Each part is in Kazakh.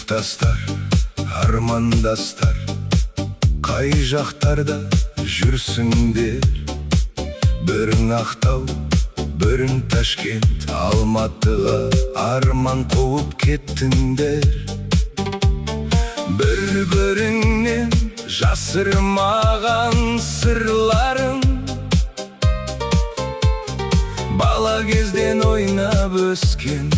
Сыныптастар, армандастар, қай жақтарда жүрсіңдер? Бірің Ақтау, бірің Ташкент, Алматыға арман қуып кеттіңдер. Бір-біріңнен жасырмаған сырларың, бала кезден ойнап өскен,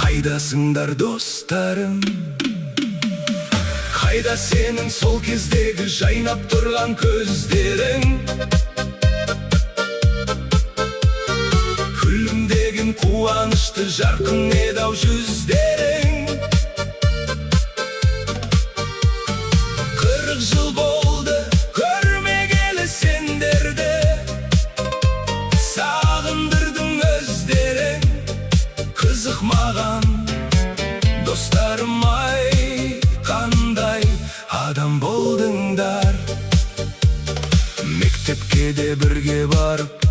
қайдасыңдар, достарым? Қайда сенің сол кездегі жайнап тұрған көздерің? Күлімдеген қуанышты жарқын еді ау жүздерің. 40 жыл болды көрмегелі сендерді, сағындырдың өздерің. Қызық маған, достарым ай, қандай адам болдыңдар? Мектепке де бірге барып,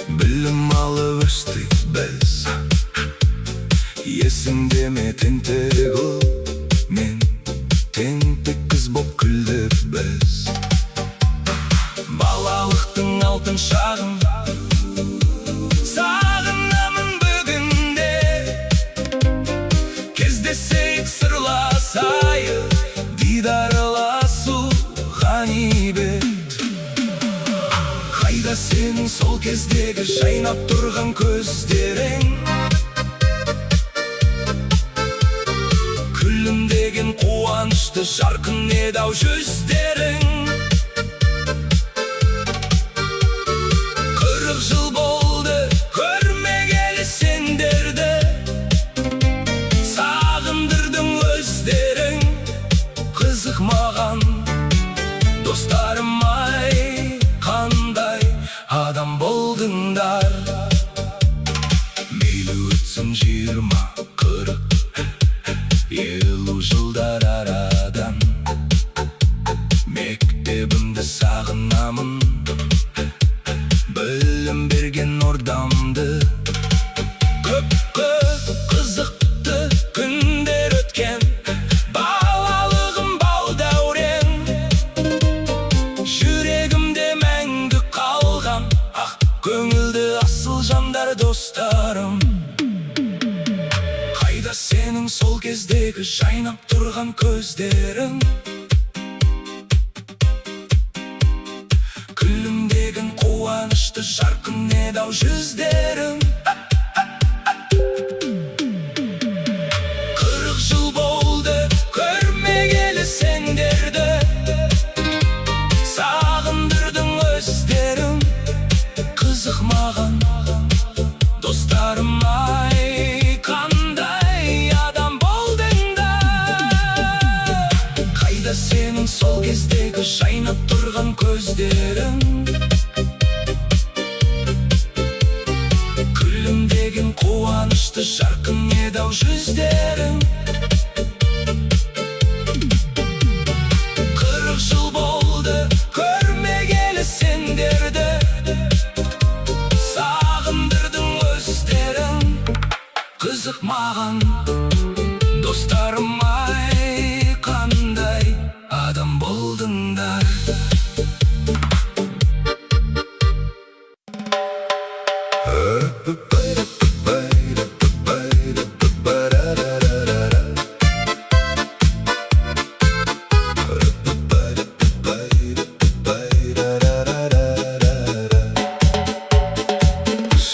білім алып өстік біз. Есіңде ме, тентек ұл мен тентек қыз боп күлдік біз. Балалықтың алтын шағын сағынамын бүгінде. Кездесейік, сырласайық, дидарласу ғанибет. Қайда сенің сол кездегі жайнап тұрған көздерің? Күлімдеген қуанышты жарқын еді ау жүздерің. 40 жыл болды көрмегелі сендерді, сағындырдың өздерің. Қызық маған, достарым ай, қандай адам болдыңдар? Мейлі өтсін 20, 40, 50 жылдар арадан, мектебімді сағынамын, білім берген ордамды. Көп қызықты күндер өткен, балалығым бал дәурен. Жүрегімде мәңгі қалған ақ көңілді асыл жандар, достарым. Қайда сенің сол кездегі жайнап тұрған көздерің? Күлімдеген қуанышты жарқын еді ау жүздерің. 40 жыл болды көрмегелі сендерді, сағындырдың өздерің. Қызық маған, достарым ай, қандай адам болдыңдар? Қайда сенің сол кездегі жайнап тұрған көздерің? Күлімдеген қуанышты жарқын еді ау жүздерің. 40 жыл болды көрмегелі сендерді, сағындырдың өздерің. Қызық маған, достарым ай, қандай адам болдыңдар?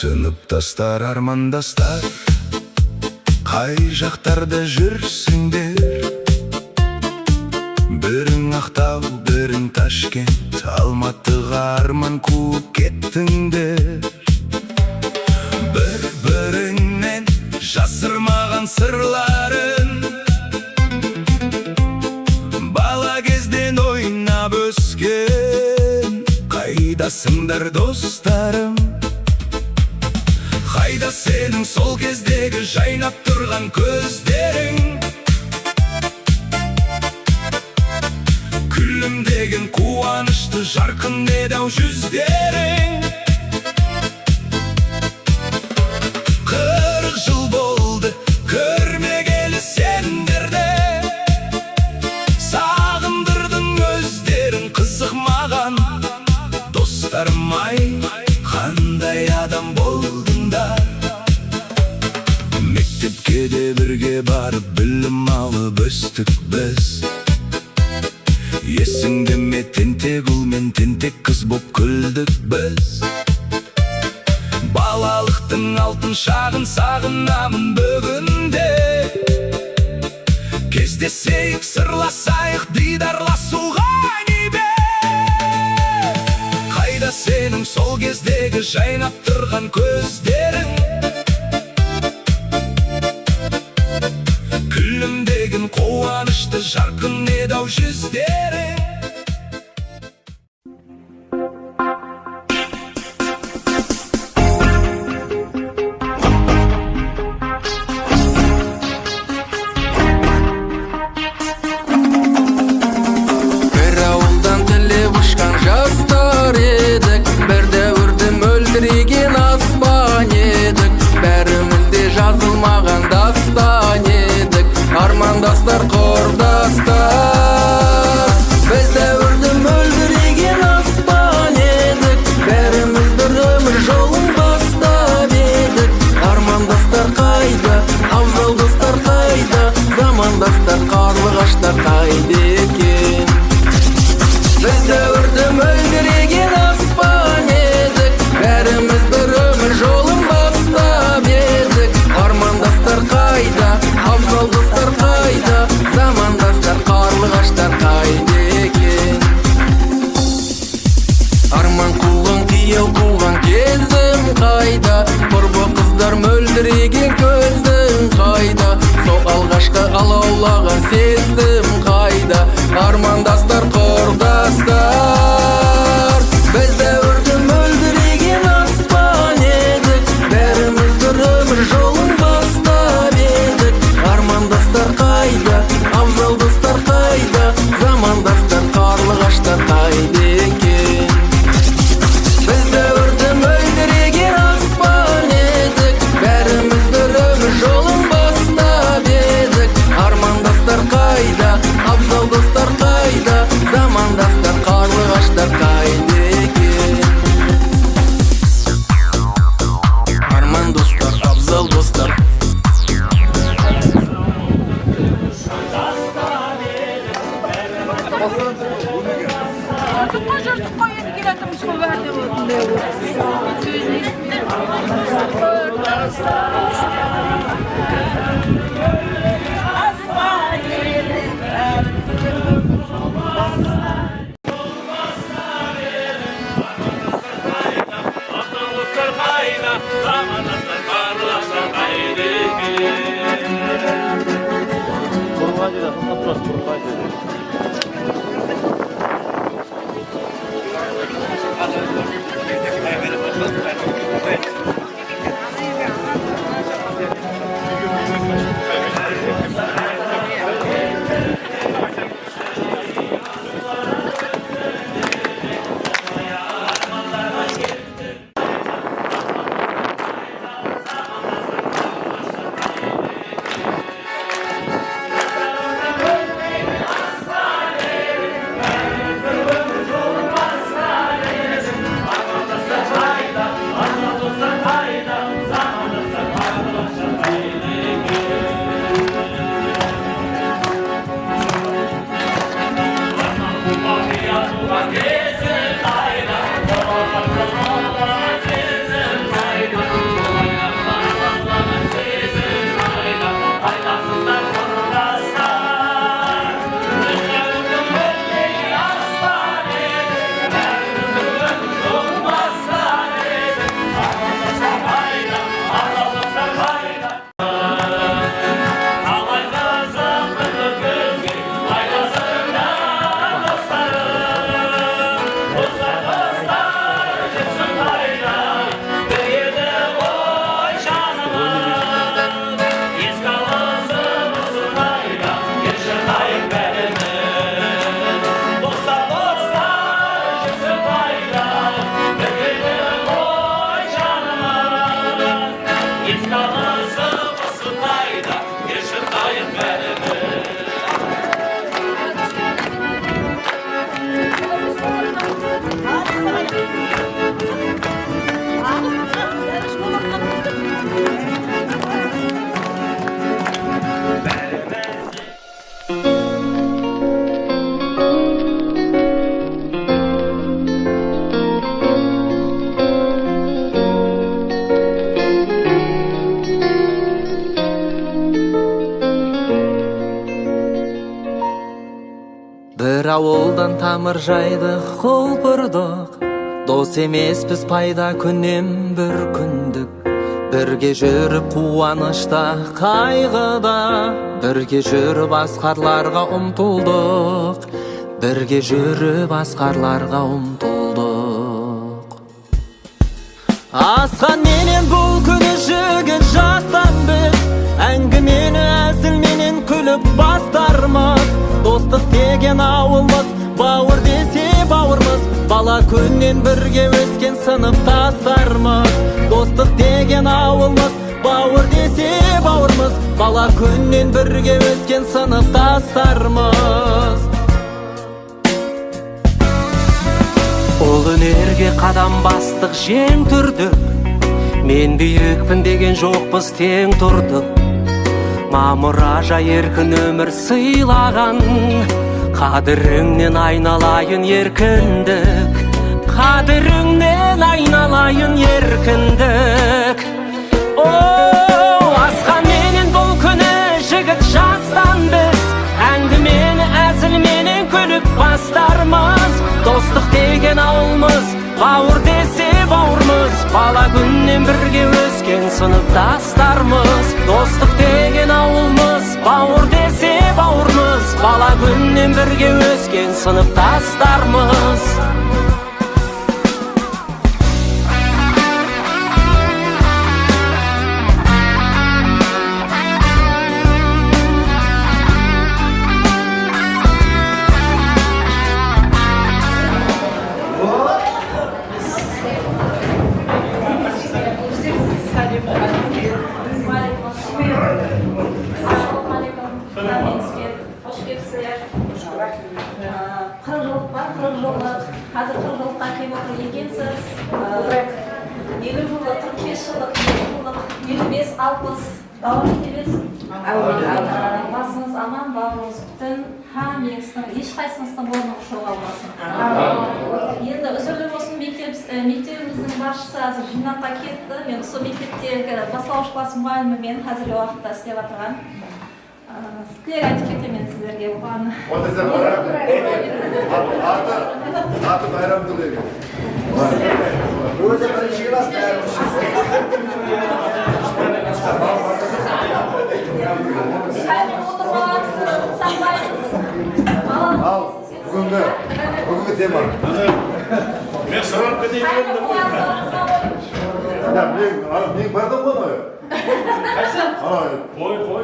Сыныптастар, армандастар, қай жақтарда жүрсіңдер? Бірің Ақтау, бірің Ташкент, Алматыға арман қуып кеттіңдер. Бір-біріңнен жасырмаған сырларын, бала кезден ойнап өскен, қайдасыңдар, достарым? Қайда сенің сол кездегі жайнап тұрған көздерің? Күлімдеген қуанышты жарқын еді ау жүздерің. 40 жыл болды көрмегелі. Балам-ай, қандай адам болдыңдар? Мектепке де бірге барып, білім алып өстік біз. Есіңде ме, тентек ұл мен тентек қыз боп күлдік біз. Балалықтың алтын шағын сағынамын бүгінде. Кездесейік, сырласайық, дидарласуға небе. Қайда сенің сол кездегі жайнап тұрған көздерің? Күлімдеген қуанышты жарқын еді-ау жүздерің. Бір ауылдан түлеп ұшқан жастар едік, бір дәуірді мөлдіреген аспан едік. Бәріміз де жазылмаған дастан едік, армандастар, құрдастар. Біз дәуірді мөлдіреген аспан едік, бәріміз бір өмір жолын бастап едік. Армандастар қайда, абзал достар қайда, замандастар, қарлығаштар қайда екен? Біз дәуірді мөлдіреген аспан едік, бәріміз бір өмір жолын бастап едік. Армандастар қайда, абзал достар қайда, замандастар, қарлығаштар қайда екен? Арман қуған, қиял қуған кезім қайда? Құрбы қыздар мөлдіреген көзім қайда? Сол алғашқы алаулаған сезім қайда? Армандастар, құрдастар. Біз дәуірді мөлдіреген аспан едік, бәріміз бір өмір жолын бастап едік. Армандастар қайда, абзал достар қайда, замандастар, қарлығаштар қайда екен? Біз дәуірді мөлдіреген аспан едік, бәріміз бір өмір жолын бастап едік. Армандастар қайда, абзал достар қайда, замандастар, қарлығаштар қайда екен? Арман достар, абзал достар. Жыртық қой, жыртық қой, енді келатырмыз ғой, бәрі де осындай болып. Сөзін естідім. Бір ауылдан тамыр жайдық, құлпырдық. Дос емеспіз пайда күнем бір күндік. Бірге жүріп қуанышта, қайғыда, бірге жүріп асқарларға ұмтылдық. Бірге жүріп асқарларға ұмтылдық. Асқан менен бұл күні жігіт жастан біз, әңгімені әзілменен күліп бастармыз. Достық деген ауылмыз, бауыр десе бауырмыз, бала күннен бірге өскен сыныптастармыз. Достық деген ауылмыз, бауыр десе бауырмыз, бала күннен бірге өскен сыныптастармыз. Ол өнерге қадам бастық, жең түрдік, мен биікпін деген жоқпыз, тең тұрдық. Мамыражай еркін өмір сыйлаған, қадіріңнен айналайын еркіндік, қадіріңнен айналайын еркіндік. О, асқан менен бұл күні жігіт жастан біз, әңгімені әзілменен күліп бастармыз. Достық деген ауылмыз, бауыр десе бауырмыз, бала күннен бірге өскен сыныптастармыз. Достық деген ауылмыз, бауыр десе бауырмыз, бала күннен бірге өскен сыныптастармыз. Қош келіпсіздер. 40 жылдық бар, 40 жылдық. Қазір 40 жылдыққа келіп отыр екенсіз. 50 жылдық, 45 жылдық, 50 жылдық, 55, 60 давам ете берсін. Басыңыз аман, бауырыңыз бүтін, һәммеңіздің, ешқайсыңыздың орны жоғалмасын. Енді үзірлі болсын, мектебіміздің басшысы қазір жинаққа кетті. Мен осы мектептегі бастауыш класс мұғалімімен қазіргі уақытта істеп отырған. Тілек айтып кетемін сіздерге оған. Аты Байрам Тілегі. Өзі бірінші класс Ал, бүгінгі тема. Мен сұрап кетейін. Мен бардым ғой. Қайсы? Қой, қой.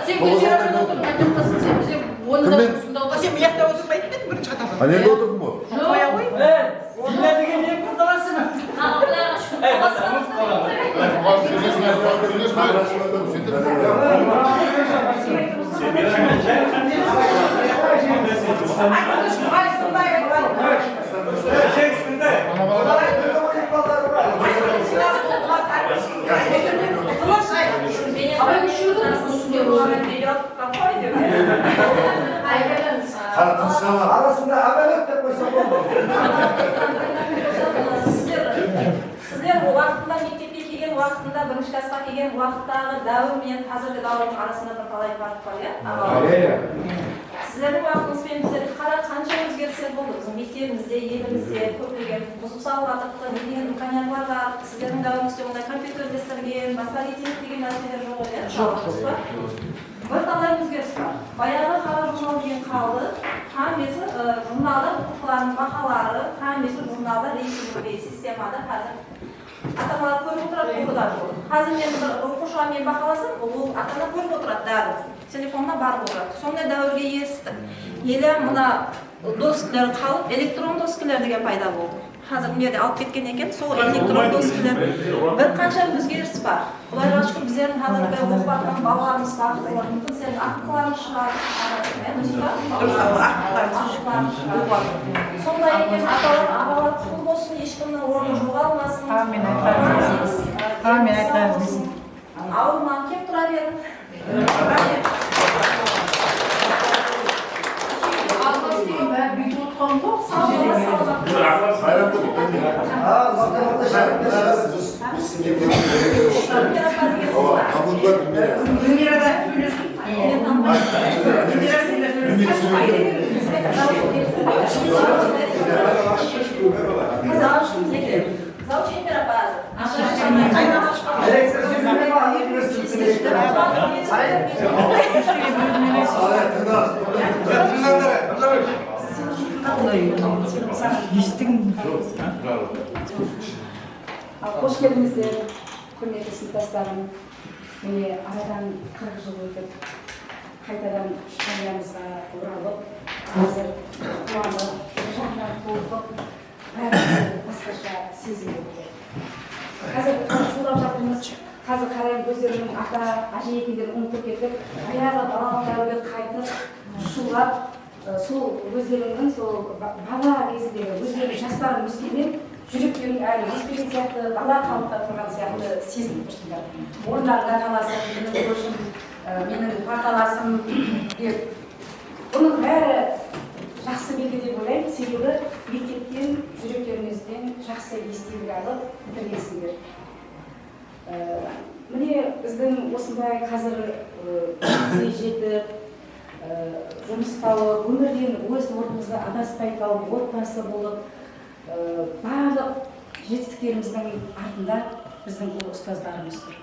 Сен гүлмирамен отырмай тоқтасын, сен бізде онда Сен бұл жақта отырмайтын едің бірінші қатарда. А енді отырдым ғой. Қоя ғой. Дина деген не құрдаласың? Арасында әмәлет деп қойса болды. Сіздер уақытында мектепке келген уақытында, бірінші классқа келген уақыттағы дәуір мен қазіргі дәуірдің арасында бірталай парқ бар, иә? Сіздердің уақытыңызбен біздер қара қанша өзгерістер болды біздің мектебімізде, елімізде көптеген бұзып салып жатыпты, не деген имканиятлар бар. Сіздердің дәуіріңізде ондай компьютерлестірген, басқа рейтинг деген нәрселер жоқ еді, жоқ, бірталай өзгеріс бар. Баяғы қара журнал деген қалды, һәммесі журналда оқушылардың бағалары, һәммесі журналда рейтинговый системада қазір ата-аналар көріп отырады, оқыда. Қазір мен бір оқушыға мен бағаласам, ол ата-ана көріп отырады дәрі, телефонына барып отырады. Сондай дәуірге ерістік. Елі мына доскілер қалып, электрон доскілер деген пайда болды. Қазір мына жерде алып кеткен екен, сол электрон доскілер. Бір қанша өзгеріс бар. Құдайға шүкір, біздердің қазіргі оқып жатқан балаларымыз бақытты, мүмкін сендердің ақтыларың шығар, дұрыс па? Ақтыларың шығар. Сондай екен, аталар, ағалар құл болсын, ешкімнің орны жоғалмасын. Амин айтқаныңыз. Амин айтқаныңыз. Ауырман кеп тұра берің. Гүлмира да сөйлесін. Гүлмира сөйлесін. Завуч кім екен? Завуч Эльмира апа. Қош келдіңіздер, құрметті сыныптастарым. Міне, арадан 40 жыл өтіп, қайтадан жанұямызға оралып, қазір қуанып, бір жағынан толқып, бәріміз басқаша сезімде болып. Қазір шулап жатырмыз, қазір қараймын, өздерінің ата, әже екендерін ұмытып кетіп, баяғы балалық дәуірге қайтып, шулап, сол өздерінің сол бала кезіндегі өздерінің жастарын өскенмен жүректерің әлі өспеген сияқты, бала қалыпта тұрған сияқты сезініп тұрсыңдар. Орындарына таласып, менің көршім, менің парталасым деп. Бұның бәрі жақсы белгі деп ойлаймын, себебі мектептен жүректеріңізден жақсы естелік алып бітіргенсіңдер. Міне, біздің осындай қазір жетіп, жұмыс тауып, өмірден өз орнымызды адаспай тауып, отбасы болып, барлық жетістіктеріміздің артында біздің ұлы ұстаздарымыз тұр.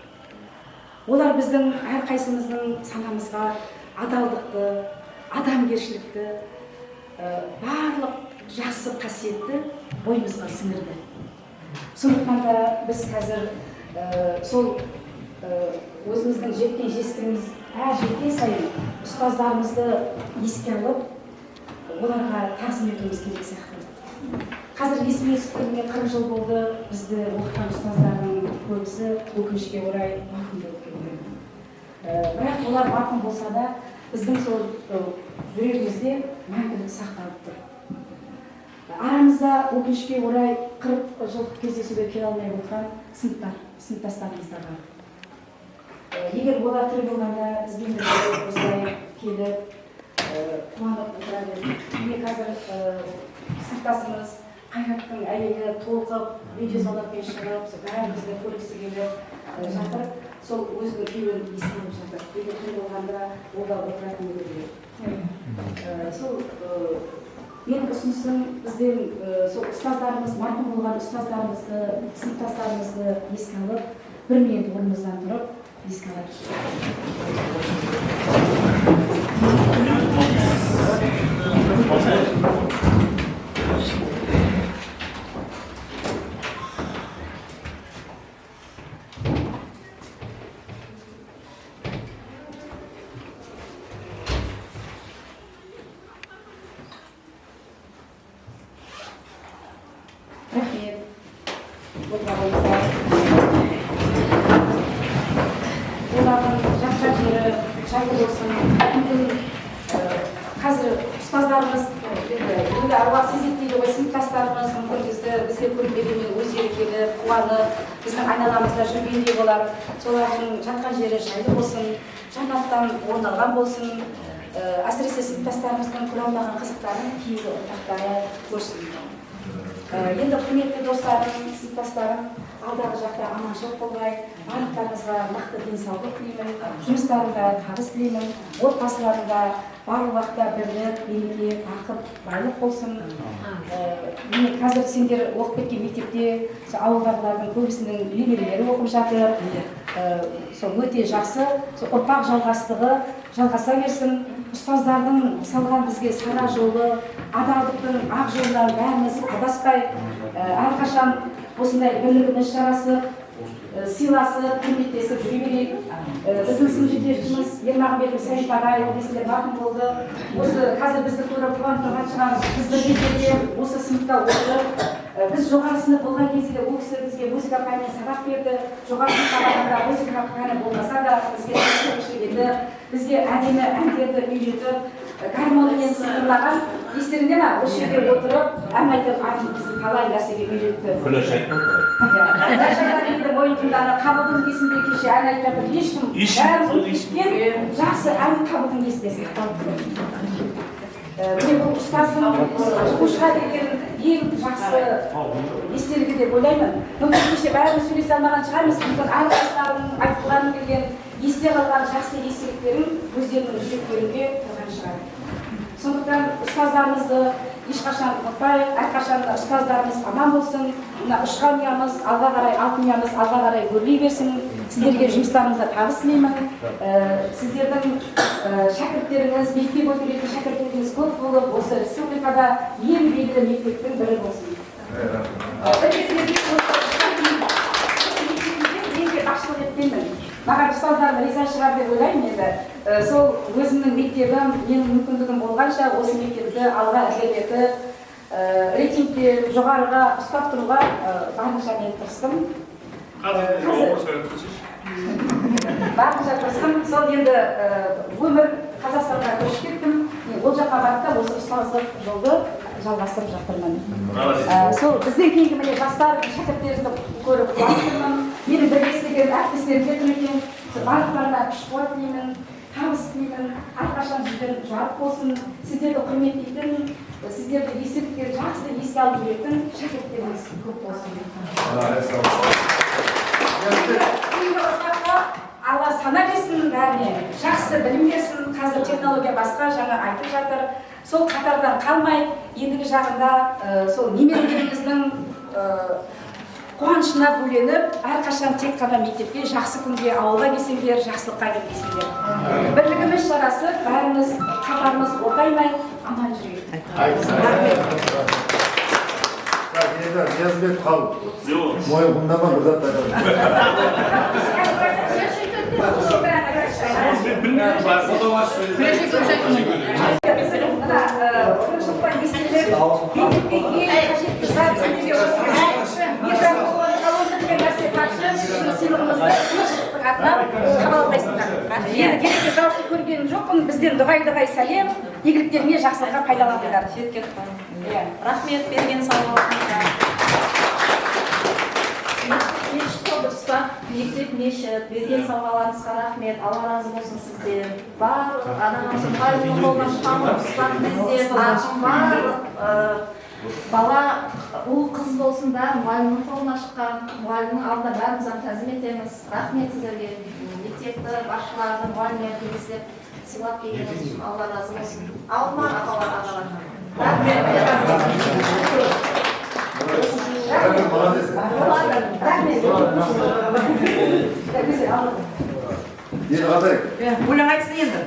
Олар біздің әрқайсымыздың санамызға адалдықты, адамгершілікті, барлық жақсы қасиетті бойымызға сіңірді. Сондықтан да біз қазір сол өзіміздің жеткен жетістігіміз әр жеткен сайын ұстаздарымызды еске алып, оларға тағзым етуіміз керек сияқты. Қазір есіме түсіп міне, 40 жыл болды, бізді оқытқан ұстаздардың көбісі өкінішке орай марқұм болып кетті. Бірақ олар марқұм болса да, біздің сол жүрегімізде мәңгілік сақталып тұр. Арамызда өкінішке орай 40 жыл кездесуге келе алмай отырған сыныптастарымыз да бар. Егер олар тірі болғанда бізбен бірге осылай келіп, қуанып отырар еді. Міне, қазір сыныптасымыз Қайраттың әйелі толқып, видеозвонокпен шығып, сол бәрімізді көргісі келіп жатыр. Сол өзінің күйеуін еске алып жатыр. Егер тірі болғанда ол да отыратын еді деп. Сол менің ұсынысым, бізден сол ұстаздарымыз, марқұм болған ұстаздарымызды, сыныптастарымызды еске алып, бір минут орнымыздан тұрып еске алайық. Рахмет. Олардың жатқан жері жайлы болсын. Мүмкін қазір ұстаздарымыз енді әруақ сезеді дейді ғой, сыныптастарымыз мүмкін бізге көрінгенмен өздері келіп, қуанып, біздің айналамызда жүргендей болар. Солардың жатқан жері жайлы болсын, жаннаттан орын алған болсын. Әсіресе сыныптастарымыздың көре алмаған қызықтарын кейінгі ұрпақтары көрсін. Енді құрметті достарым, сыныптастарым, алдағы жақта аманшылық болғай, барлықтарыңызға мықты денсаулық тілеймін, жұмыстарында табыс тілеймін, отбасыларында барлық уақытта бірлік, береке, бақыт, байлық болсын. Міне, қазір сендер оқып кеткен мектепте ауылдағылардың көбісінің немерелері оқып жатыр. Сол өте жақсы, сол ұрпақ жалғастығы жалғаса берсін. Ұстаздардың салған бізге сара жолы, адалдықтың ақ жолынан бәріміз адаспай, әрқашан осындай бірлігіміз жарасып, сыйласып, құрметтесіп жүре берейік. Біздің сынып жетекшіміз Ермағанбетов Сәйіп ағай, ол кезінде марқұм болды. Осы қазір бізді көріп қуанып тұрған шығар. Біз бір мектепте осы сыныпта отырып, біз жоғары сынып болған кезде ол кісі бізге музыка пәнінен сабақ берді. Жоғары сыныпқа барғанда музыка пәні болмаса да бізге жетекшілік етіп, бізге әдемі әндерді үйретіп, гармониямен сыңғырлаған. Естеріңде ме? Осы жерде отырып ән айтып, бізді талай нәрсеге үйретті. Күләш айтты. Күләш айтады, мойынтұмданы Қабылдың есінде кеше ән айтып жатыр. Ешкім бәріміз жақсы ән Қабылдың есінде сақталып тұр. Міне, бұл ұстаздың оқушыға деген ең жақсы естелігі деп ойлаймын. Мүмкін кеше бәріміз сөйлесе алмаған шығармыз, мүмкін әрқайсыларының айтқыларың келген, есте қалған жақсы естеліктерің өздерінің жүректерінде тұрған шығар. Сондықтан ұстаздарымызды ешқашан ұмытпайық, әрқашан ұстаздарымыз аман болсын, мына ұшқан ұямыз алға қарай, алтын ұямыз алға қарай өрлей берсін. Сіздерге жұмыстарыңызда табыс тілеймін. Сіздердің шәкірттеріңіз, мектеп өтіретін шәкірттеріңіз көп болып, осы республикада ең белгілі мектептің бірі болсын. Бір кездерде мен де басшылық еткенмін. Маған ұстаздарым риза шығар деп ойлаймын енді. Сол өзімнің мектебім, менің мүмкіндігім болғанша осы мектепті алға ілгерілетіп, рейтингте жоғарыға ұстап тұруға барынша мен тырыстым. Барынша тырыстым. Сол енді өмір Қазақстанға көшіп кеттім. Мен ол жаққа барып та осы ұстаздық жолды жалғастырып жатырмын. Сол бізден кейінгі міне жастар, шәкірттерімді көріп қуанып тұрмын. Менің бірге істеген әріптестерім де тұр екен. Барлықтарына күш қуат тілеймін, табыс тілеймін. Әрқашан жүздерің жарық болсын. Сіздерді құрметтейтін, сіздерді естеліктер жақсы еске алып жүретін шәкірттеріңіз көп болсын. Кейінгі ұрпаққа Алла сана берсін, бәріне жақсы білім берсін. Қазір технология басқа, жаңа айтып жатыр. Сол қатардан қалмай, ендігі жағында сол немерелеріміздің қуанышына бөленіп, әрқашан тек қана мектепке, жақсы күнге, ауылға келсеңдер, жақсылыққа келгейсіңдер. Бірлігіміз жарасып, бәріміз қатарымыз ортаймай, аман жүрейік. Так, енді Ниязбек қалып. Мойынқұмда ма бір зат айтады. Мына қырықшылықтан естелік, мектепке ең қажетті зат сендерге осы микрофон деген нәрсе тапшы, сіздің сыйлығымызды қырықшылықтың атынан қабылдайсыңдар. Енді керекті дауысты көрген жоқпын, бізден дұғай-дұғай сәлем, игіліктеріңе жақсылыққа пайдаланыңдар. Рахмет берген сауалыңызға. Мешіт қой дұрыс па? Мектеп мешіт, берген сауғаларыңызға рахмет, Алла разы болсын сізден. Барлық адам мұғалімнің қолынан шыққан дұрыс бізден, барлық бала, ұл қыз болсын бәрі мұғалімнің қолынан шыққан, мұғалімнің алдында бәріміз тәзім етеміз. Рахмет сіздерге, мектепті, басшыларды, мұғалімдерді естіп сыйлап келгеніңіз үшін Алла разы болсын. Алма апалар, ағалар. Рахмет. Рахмет. Енді қандай? Өлең айтсын енді.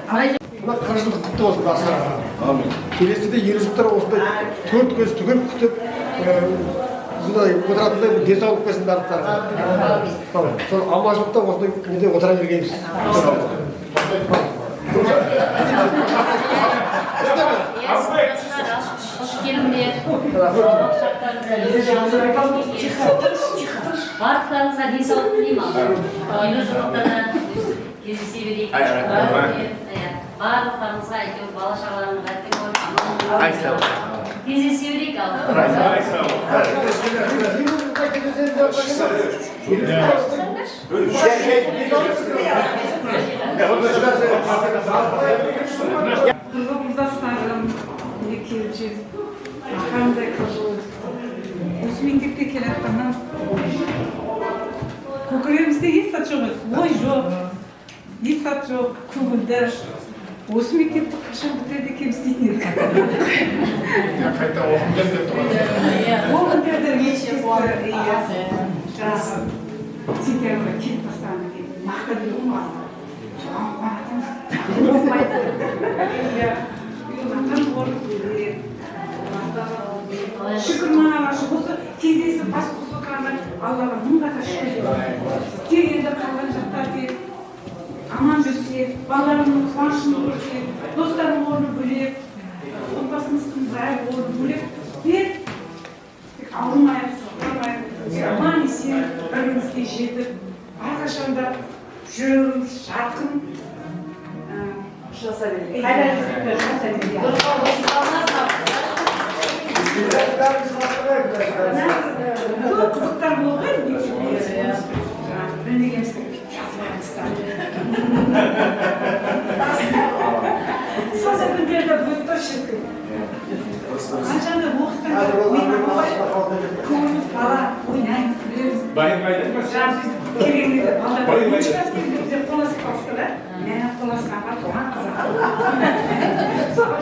Мына 40 жылдық құтты болсын баршаңызға. Келесіде 50 жылдықтар осындай төрт көз түгел күтіп, осындай отыратындай денсаулық берсін барлықтарыңа. Сол аманшылықта осындай неде отыра бергенбіз. Қош келдіңдер. Барлықтарыңызға денсаулық тілеймін. 50 жылдықта да кездесе берейік. Барлықтарыңызға әйтеуір бала шағаларының рәтті көріп, аман болыңыздар. Кездесе берейік ал. Құнды құрдастарым, келіп қандай қызу. Осы мектепке келе жатқаннан көкірегімізде еш зат жоқ еді, ой жоқ, еш зат жоқ, көңілді. Осы мектепті қашан бітіреді екенбіз дейтін едік. Қайта оқыңдар деп тұрған. Оқыңдар мектепті, жаңағы сентябрьға келіп бастағаннан кейін мақта дейді ғой маған. Соған қуанатынбыз. Иә, атам орны бөлек. Шүкір маған осы кездесіп бас қосып отырғанда Аллаға мың қата шүкір. Тек енді қалған жақтар тек аман жүрсе, балаларының қуанышын көрсе, достарының орны бөлек, отбасымыздың бәрі орны бөлек. Тек ауырмайық, сырқамайық, аман есен бір-бірімізге жетіп, әрқашанда жүрегіміз жарқын Жаса берейік. Жаса берейік. Көп қызықтар болды ғой мектепте. Жаңағы білмегенімізді жазып алыңыздар. Сондай күндерді өтті шіркін. Қаншаны оқыстан көңіліміз бала ойнаймыз, күлеміз. Келгенде балалар бірінші класс кезінде біздер қоласып қалысты да. Мә, қоласқа апарып соған қызық. Соған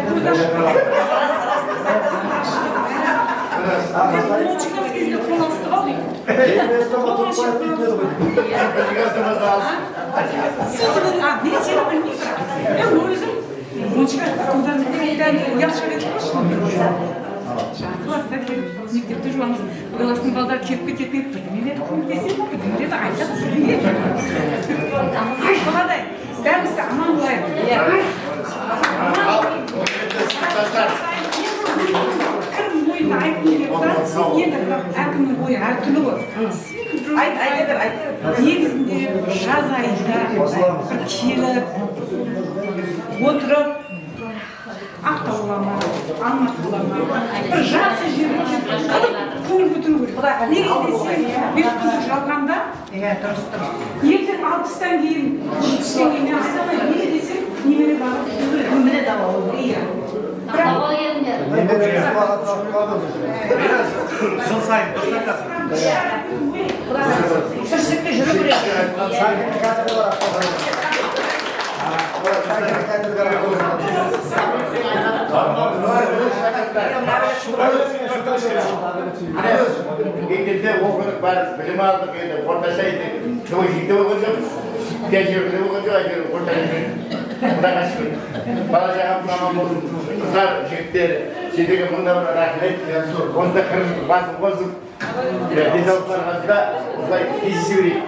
Көз ашып, оныншы класс кезінде қол алыстық ау деймін. Мен сені білмеймін, бірақ мен өзім 10-шы класста қыздармен ұялшақ едім ғой. Класста келіп, мектепте жуамыз, класстың балдары келіп кететін еді, бірдемелерді көмектеседі, бірдемелерді айтады, бірдеңе. Ай, баладай, бәріміз де аман болайық. Кім ойында айтқым келеді да, енді бірақ әркімнің ойы әртүрлі ғой. Айт, айта бер, айта бер. Негізінде жаз айында бір келіп, отырып, Ақтау бола ма, Алматы бола ма, бір жақсы жерге қыдырып көңіл көтеру керек. Неге десең, 5 күндік жалғанда Дұрыс, дұрыс. Ертең 60-тан кейін, 70-тен кейін мен айта алмаймын. Неге десең, немере бағып жүру керек. Өмірі де ол. Иә. Бірақ Жыл сайын дұрыс айтасың. Тіршілікте жүру керек. Мектепте оқыдық, бәріміз білім алдық, енді орташа енді жеті оқыған жоқпыз. Пенсионерде оқыған жоқ, әйтеуір орташа Құдайға шүкір. Бала шағамыз аман болсын, қыздар, жігіттер, сендерге мыңда бір рахмет. Осында 40 жыл басын қосып, денсаулықтарыңызда осылай кездесе берейік,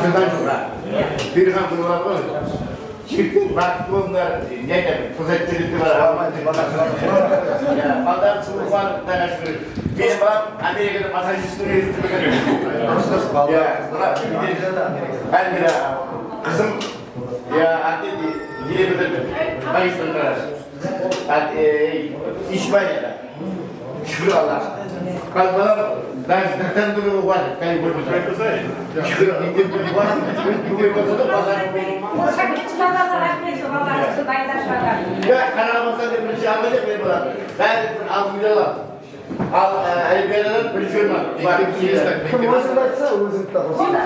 жылдан жылға. Бұйырған күні бар ғой. Жігіттер бақытты болыңдар, не айтамын, қыз айтып жүреді бар. Балдарым сұлу қуанып, Құдайға шүкір. Менің балам Америкада массажист Әлмира, қызым, аты еле бітірді, магистратура. Испанияда. Шүкір Аллаға. Қазір балам даже докторантура оқып жатыр, Калифорнияда. Шүкір, мектепте оқып жатыр, бүгін болса да балаларым. Ұстаздарға рахмет, сол балаларыңызды дайындап шығарған. Қарағандыдан да бірінші алған деп мен балам. Бәрі бір 6 миллион алады. Ал олимпиададан бірінші орын алды. Кім өзіңді айтса, өзіңді де қосады.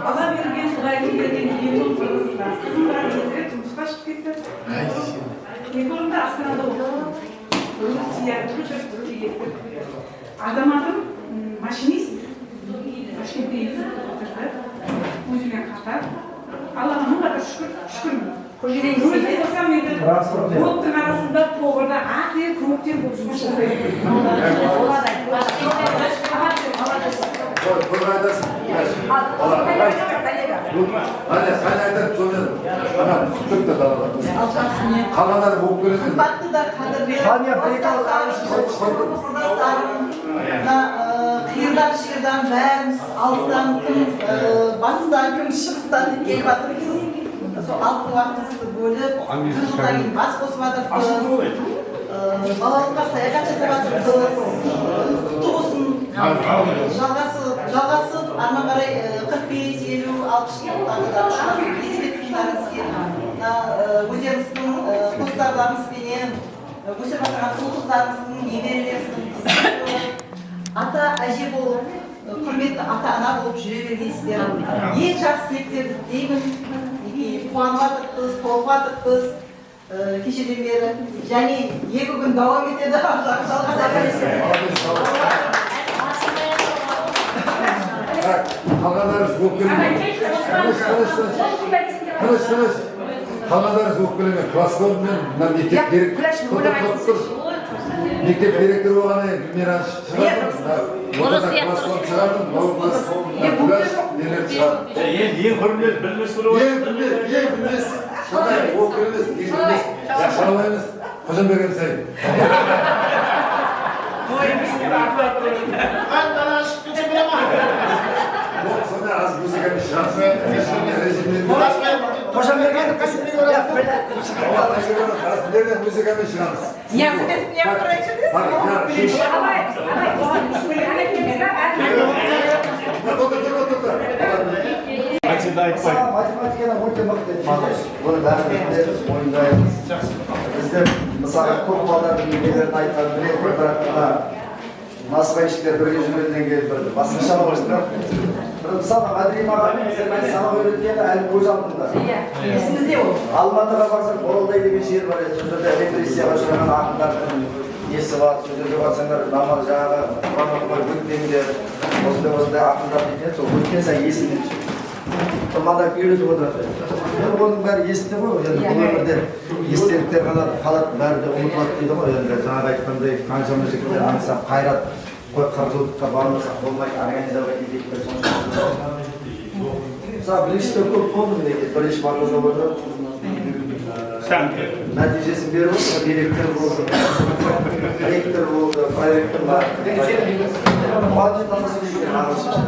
Алла берген, Құдайдың берген екі ұл, бір қызым бар. Қызым бірақ ертерек жұмысқа шығып кетті. Екі ұлым да Астанада оқыды. Русия, Түркия кетті. Азаматым машинист, Ташкентте институтта өзімен қатар. Аллаға мың қата шүкір, шүкірмін. Өзім болсам енді оттың арасында тобырда ақ тер, көк тер болып жұмыс жасаймын. Қой айтасың. Қане, қане айтады, сонымен. Ана, күттік те далада. Қалғандары болып келесің. Қымбатты да қадірлі құрдастарым, қиырдан шиырдан бәріміз алыстан, кім батыстан, кім шығыстан келіп жатырмыз. Сол алтын уақытымызды бөліп, бір жылдан кейін бас қосып жатырмыз. Балалыққа саяхат жасап жатырмыз. Құтты болсын. Жалғасып, арман қарай 45, 50, 60 жылдарда да еске түсіңдеріңіз келіп, өздеріңіздің достарыңызбенен, өсіп жатқан ұл қыздарыңыздың, немерелеріңіздің қызы болып, ата әже болып, құрметті ата-ана болып жүре бергейсіздер. Ең жақсы тілектерді тілеймін. Қуанып жатырмыз, толқып жатырмыз кешеден бері. Және 2 күн давам етеді. Жалғаса берсін. Қалғандарыңыз өкпелеме. Тыныш, тыныш. Қалғандарыңыз өкпелеме. Класс мен мына мектеп директоры. Мектеп директоры болғаннан кейін Гүлмираны шығардым. Ортада класс шығардым. Күләш нелер шығардым. Ең білмес білмес. Ең білмес, ең білмес. Шадай, өкпелемес, ең білмес. Шалай емес. Қожамберген Сайын. Сонда аз музыканы шығарсың. Музыкамен шығамыз. Математикадан өте мықты. Бұны бәріміз білеміз, мойындаймыз. Біздер мысалға көп балдардың нелерін айтқан білеміз, бірақ мына Насыбайшылар бірге жүргеннен кейін бір басқаша болып да. Бір мысалы Мәдірим ағамен сабақ үйреткені әлі көз алдымда. Иә, есімізде ол. Алматыға барсаң, Боралдай деген жер бар еді, сол жерде репрессияға ұшыраған ақындардың несі бар, сол жерге барсаңдар намаз жаңағы Құран оқымай өтпеңдер, осындай осындай ақындар дейтін еді, сол өткен сайын есіме түседі. Сол маған үйретіп отырады. Енді оның бәрі есте ғой, енді бұл өмірде естеліктер ғана қалады, бәрі де ұмытылады дейді ғой. Енді жаңағы айтқандай қаншама жігіттер аңсап қайрат қой, 40 жылдыққа бармасақ болмайды, организовать етейік деп сонша. Мысалы, білгіштер көп болды мінекей, бірінші барлығы отырып нәтижесін беріп отыр, директор болды, ректор болды, проректор бар. Мұғалім таза сөйлейді ағылшынша.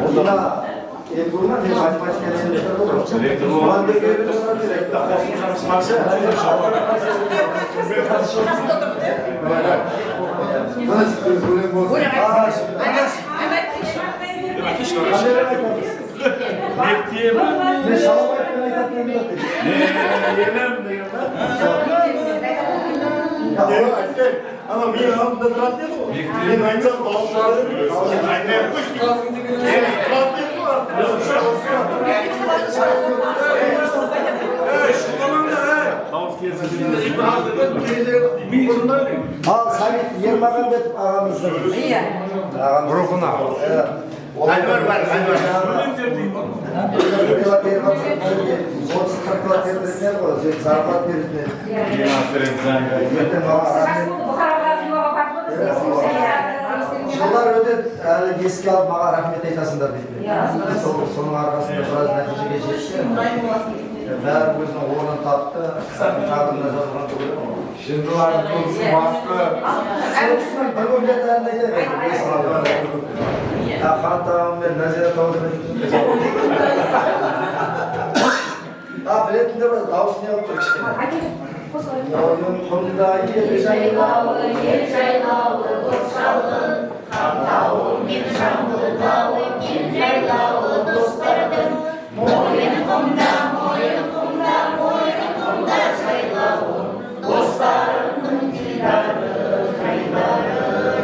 Онда МГУ-ма мен математика ректор болды. Мұғалімдер беріп отырады ректор. Мен Шалабаевпен айтатын едім. Ана менің алдымда тұрады деді ғой. Мен айтсам дауыс шығады. Айтпай ақ қойшы. Тұрады деді ғой. Ал Сәбит Ермағанбетов ағамыздың. Иә. Рухына. Әнуар бар, Әнуар. 30-40 квартира беретін еді ғой, сөйтіп зарплат беретін еді. Ертең маған рахмет. Жылдар өтеді, әлі еске алып маған рахмет айтасыңдар дейді. Соның арқасында біраз нәтижеге жетті. Бәрі өзінің орнын тапты, тағдырына жазылған деп ойлаймын. Жындылардың көбісі басты. Сол кісінің бір куплет әнін айтайық. Хан тауы мен Назира тауы деп. Білетіндер бар, дауыс не қылып тұр кішкене. Мойынқұмда ел жайлауы, ел жайлауы дос-жалғын, Хан тауы мен Жамбыл тауы, ел жайлауы достардың. Мойынқұмда, Мойынқұмда, Мойынқұмда жайлауым, достарымның дидары, жайдары,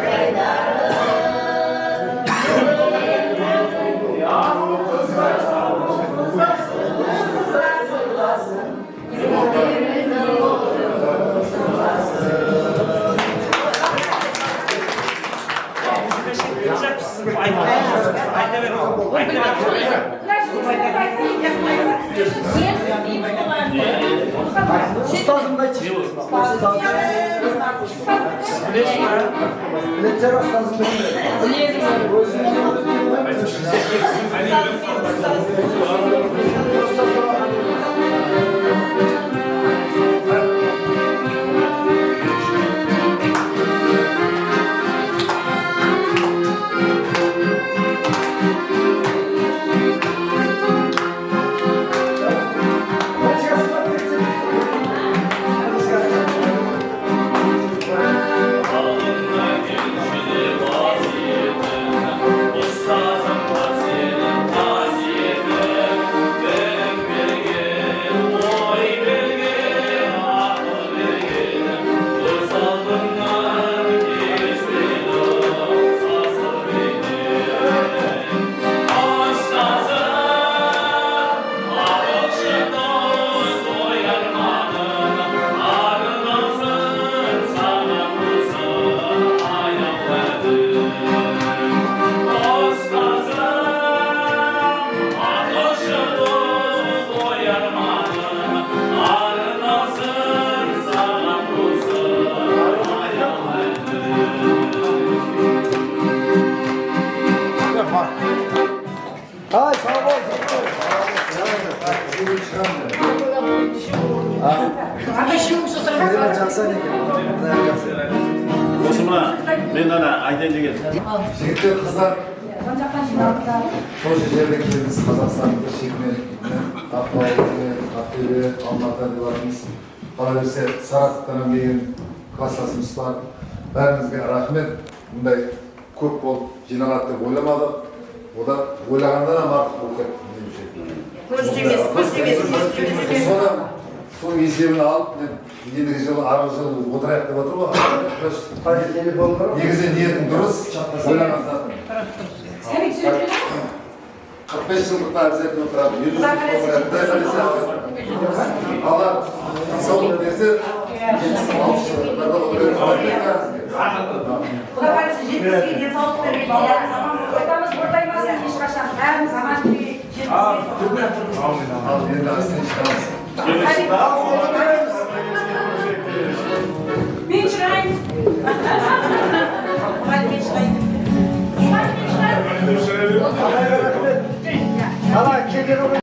жайдары. Қыздар, қыздар, қыздар сыйласын, өмірінің орны сыйласын. Ұстазымды айтшы. Білетін ұстазымды. Ай, сау бол. Осы мына мен ана айтайын деген. Жігіттер, қыздар, сол жерде келдіңіз, Қазақстанның бір шетінен, Ақтау, Ақтөбе, Алматы деп жатырмыз. Қала берсе, Саратовтан келген класстасымыз бар. Бәріңізге рахмет. Мұндай көп болып жиналады деп ойламадық. Одан ойлағаннан артық болып кетті. Көз тимес, көз тимес, көз тимес. Содан Соның есебін алып, мен ендігі жылы, арғы жылы отырайық деп отыр ғой. Негізі ниетің дұрыс, ойлаған затың. Сәбит сөйлеп. 45 жылдықта обязательно отырады, 50 жылдықта отырады, Құдай қаласа. Алла саулық берсе, 70-60 жылдықтарда отырады. Құдай қаласа, 70-ке денсаулық берген, балаларымыз аман болсын. Ортамыз ортаймасын ешқашан, бәріміз аман жеткізген. Ал енді астын шығамыз. Мен шығайын. Мұғалім, мен шығайын. Мұғалім, мен шығайын. Ана келген.